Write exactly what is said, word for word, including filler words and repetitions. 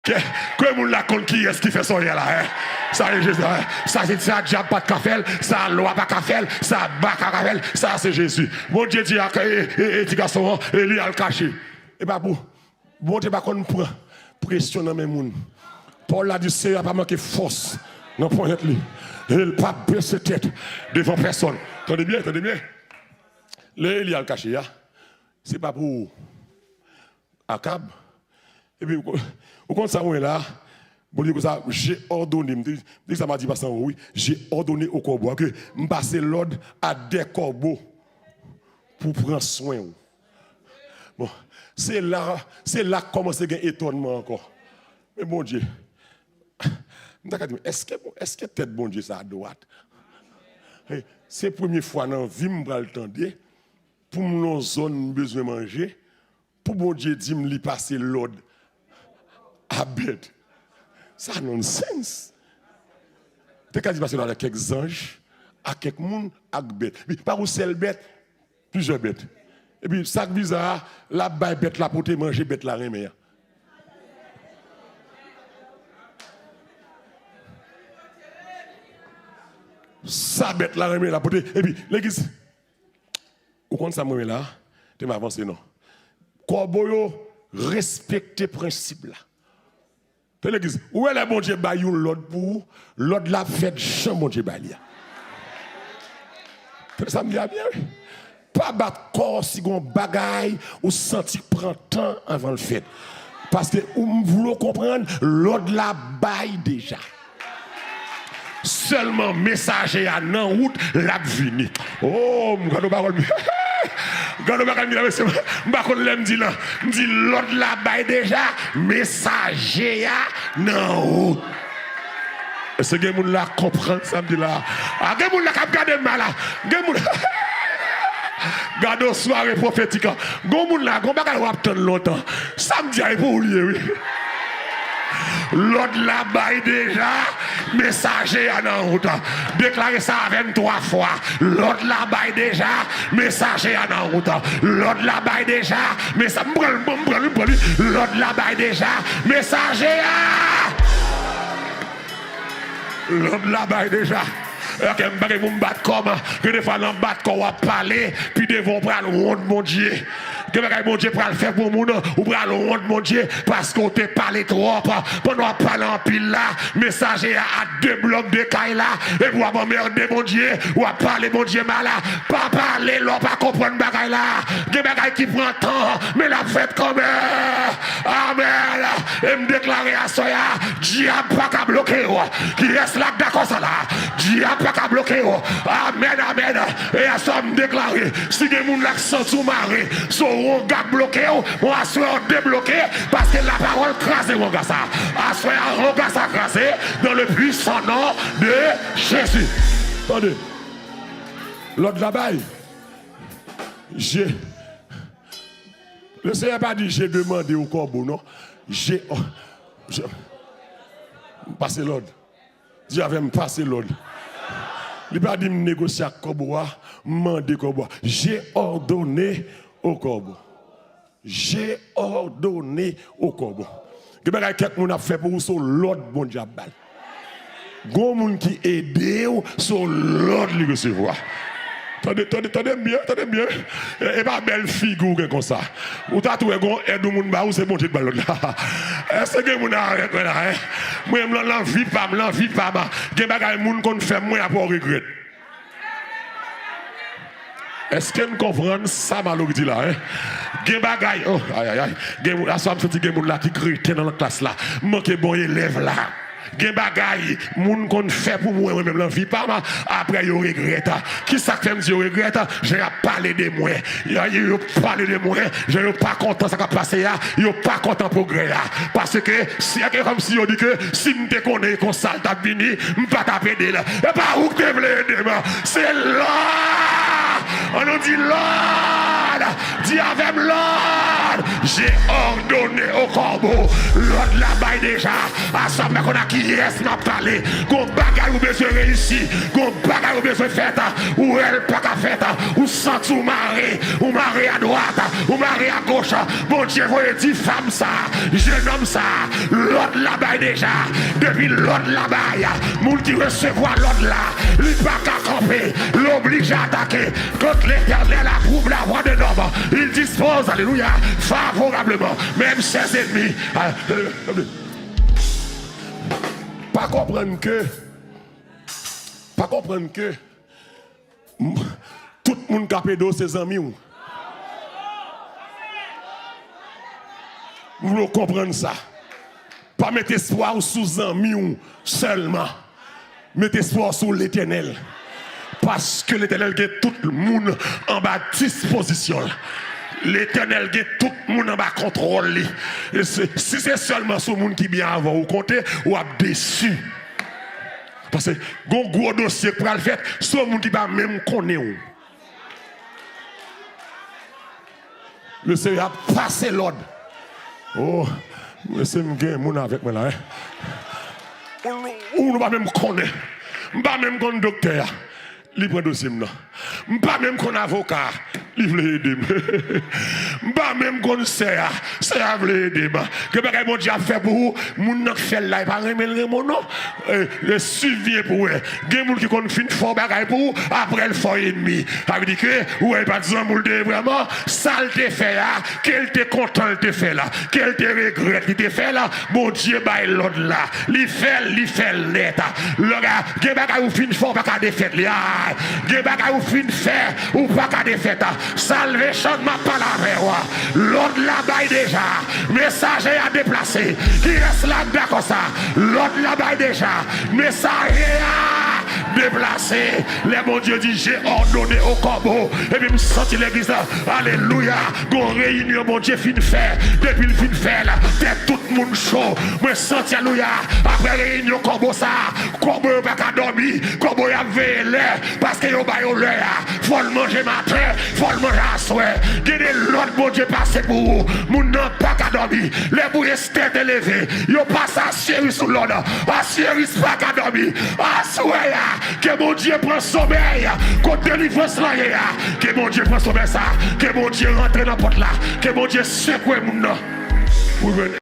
Ke, ke moun la konn kiyès ki fè sa w ye la, en? Sa se Jezi, en? Sa se, sa dyab pa t ka fè l, sa lwa pa ka fè l, sa baka ka fè l, sa se Jezi. Bondye di ak, e, e, e, ti gason an, e li al kache. E pa pou, Bondye pa konn pran presyon nan men moun. Pawòl la di, Seyè a pa manke fòs nan ponyèt li. E l pa bese tèt devan pèsonn. Tande byen, tande byen. Lè Eli al kache a, se pa pou Akab. Epi, ou, ou konn sa mwen la? Bondye konsa, j'ai ordonné, m te, m te di sa madi pase an, wi, j'ai ordonné aux corbeaux, ke m pase lòd a des corbeaux pou pran swen w. Bon, se la, se la k kòmanse gen etònman ankò. Men Bondye, m ta ka di, èske, èske tèt Bondye sa a dwat? Hey, se premye fwa nan vi m m pral tande, pou m nan yon zòn m bezwen manje, pou Bondye di m li pase lòd a bèt. Sa nonsens. Te ka di pase lòd a kèk zanj, a kèk moun, ak bèt. Epi, pa yon sèl bèt, plizyè bèt. Epi, sa k biza a, l ap bay bèt la pote manje bèt la renmen an. Sa bèt la renmen, l ap pote. Epi, legliz, ou konn sa m renmen la? Te m avanse non. Kòbo yo respekte prensip la. Te legliz, ou wè lè Bondye bay yon lòd pou ou, lòd la ap fèt jan Bondye bay li a. Tande sa m di a byen, wi. Pa bat kò w si gon bagay ou santi k pran tan anvan l fèt. Paske ou m vle w konprann, lòd la bay deja. Sèlman mesaje a nan wout, l ap vini. Oh, m gade yon pawòl. Gade yon bagay, medam, mesye, m pa konn lè m di l. M di lòd la bay deja, mesaje a nan wout. Èske gen moun la k konprann sa m di la? A, gen moun la k ap gade m la. Gen moun. Gade yon sware pwofetik. Gon moun la, gon bagay w ap tann lontan. Sa m di a, e pou ou li ye, wi. Lòd la bay deja, mesaje a nan wout. Deklare sa avè m twa fwa. Lòd la bay deja, mesaje a nan wout. Lòd la bay deja, mesa-, m pran l, m pran l, m pran l. Lòd la bay deja, mesaje a. Lòd la bay deja. Ok, m pa gen pou m bat kò m. Gen de fwa nan bat kò w ap pale, pi devan w pral wont Bondye. Gen bagay Bondye pral fè pou moun, ou pral wont Bondye, paske w te pale twòp. Pandan w ap pale anpil la, mesaje a a de blòk de kay la, epi w ap anmède Bondye, w ap pale Bondye mal. Pa pale lè w pa konprann bagay la. Gen bagay ki pran tan, men l ap fèt kanmenm. Amèn. E m deklare aswè a, dyab pa ka bloke w. Kiyès la k dakò sa la? Dyab pa ka bloke w. Amèn, amèn. E aswè a m deklare, si gen moun la k santi w mare, se wonga k bloke w, bon, aswè a w debloke, paske lapawòl kraze wonga sa. Aswè a wonga sa kraze, dans le puissant nom de Jésus. Tande. Lòd la bay. Je, Lesenyè pa di, "Je demande au corbeau," non. Je, oh, je, m pase lòd. Di avè m, pase lòd. Li pa di m negosye ak kòbo a, m mande kòbo a. J'ai ordonné au corbeau. J'ai ordonné au corbeau. Gen bagay kèk moun ap fè pou ou, se lòd Bondye ap ba l. Gon moun ki ede w, se lòd li resevwa. Tande, tande, tande m byen, tande m byen. E, e pa bèl figi w gen konsa. Ou ta tou wè gon èd yon moun ba ou, se Bondye k ba l lòd la. Èske gen moun avèk mwen la, en? Mwen menm nan, nan vi pa m, nan vi pa m, gen bagay moun konn fè m, mwen apre w regrèt. Èske n konprann sa Malory di la, en? Gen bagay, oh, ay, ay, ay. Gen moun, aswè m santi gen moun la ki kreten nan klas la. M manke bon elèv la. Gen bagay moun konn fè pou mwen, mwen menm nan vi pa m, apre yo regrèt. Kisa k fè m di yo regrèt? Jan y ap pale de mwen. Yo, yo, yo pale de mwen, jan yo pa kontan sa k ap pase a, yo pa kontan pwogrè a. Paske se kòmsi yo di ke si m te konnen e konsa l t ap vini, m pa t ap ede l. E pa ou k te vle ede m, se lòd. An nou di lòd. Di avè m lòd. J'ai ordonné au corbeau. Lòd la bay deja. Aswè m pa konn a kiyès m ap pale. Gon bagay ou bezwen reyisi. Gon bagay ou bezwen fèt. Ou wè l pa ka fèt. Ou santi w mare. Ou mare adwat. Ou mare agoch. Bondye voye di fanm sa, jennonm sa, lòd la bay deja. Depi lòd la bay, moun ki resevwa lòd la, li pa ka kanpe. L oblije atake. Quand l'Éternel approuve la voix d'un homme, il dispose, alléluia, favorablement, même ses ennemis. Ah, pa konprann ke, pa konprann ke tout moun k ap ede w se zanmi w. M vle w konprann sa. Pa met espwa w sou zanmi w sèlman. Met espwa w sou Letènèl. Paske Letènèl gen tout moun anba dispozisyon l. Letènèl gen tout moun anba kontwòl li. E se, si se sèlman sou moun ki byen avè w ou konte, w ap desi. Paske gon gwo dosye k pral fèt sou moun ki pa menm konnen w. Lesenyè ap pase lòd. Oh, mesye, m gen moun avèk mwen la, wi. Ou, ou, nou pa menm konnen. M pa menm konn doktè a. Li pran dosye m nan. M pa menm konn avoka a. Li vle ede m. M pa menm konn sè a. Sè a vle ede m. Gen bagay Bondye ap fè pou ou. Moun nan k fè l la, li pa renmen l renmen w non. E, e, siveye pou wè. Gen moun ki konn fin fè w bagay pou ou, apre l fè w enmi. Sa vle di ke, ou wè, e pa t zanmi w l te ye vrèman. Sa l te fè a, ke l te kontan l te fè l, ke l te regrèt li te fè l, Bondye bay lòd la. Li fè l, li fè l nèt. Lòd la, gen bagay ou fin fè, ou pa ka defèt li. A, gen bagay ou fin fè, ou pa ka defèt. Salvation, m ap pale avè w. Lòd la bay deja. Mesaje a deplase. Kiyès la k dakò sa? Lòd la bay deja. Mesaje a deplase. Lè Bondye di, j'ai ordonné au corbeau. Epi m santi legliz la. Alelouya. Gon reyinyon Bondye fin fè. Depi l fin fè l, tèt tout moun cho. Mwen santi, alelouya. Apre reyinyon kòbo sa, kòbo yo pa ka dòmi. Kòbo y ap veye lè. Paske yo ba yo lè a. Fò l manje maten, fò l manje aswè. Gen de lòd Bondye pase pou ou. Moun nan pa ka dòmi. Lè pou Estè te leve, yo pase Asyeris sou lòd. Asyeris pa ka dòmi. Aswè a, ke Bondye pran somèy. Kot delivrans lan ye a? Ke Bondye pran somèy sa. Ke Bondye rantre nan pòt la. Ke Bondye sekwe moun nan.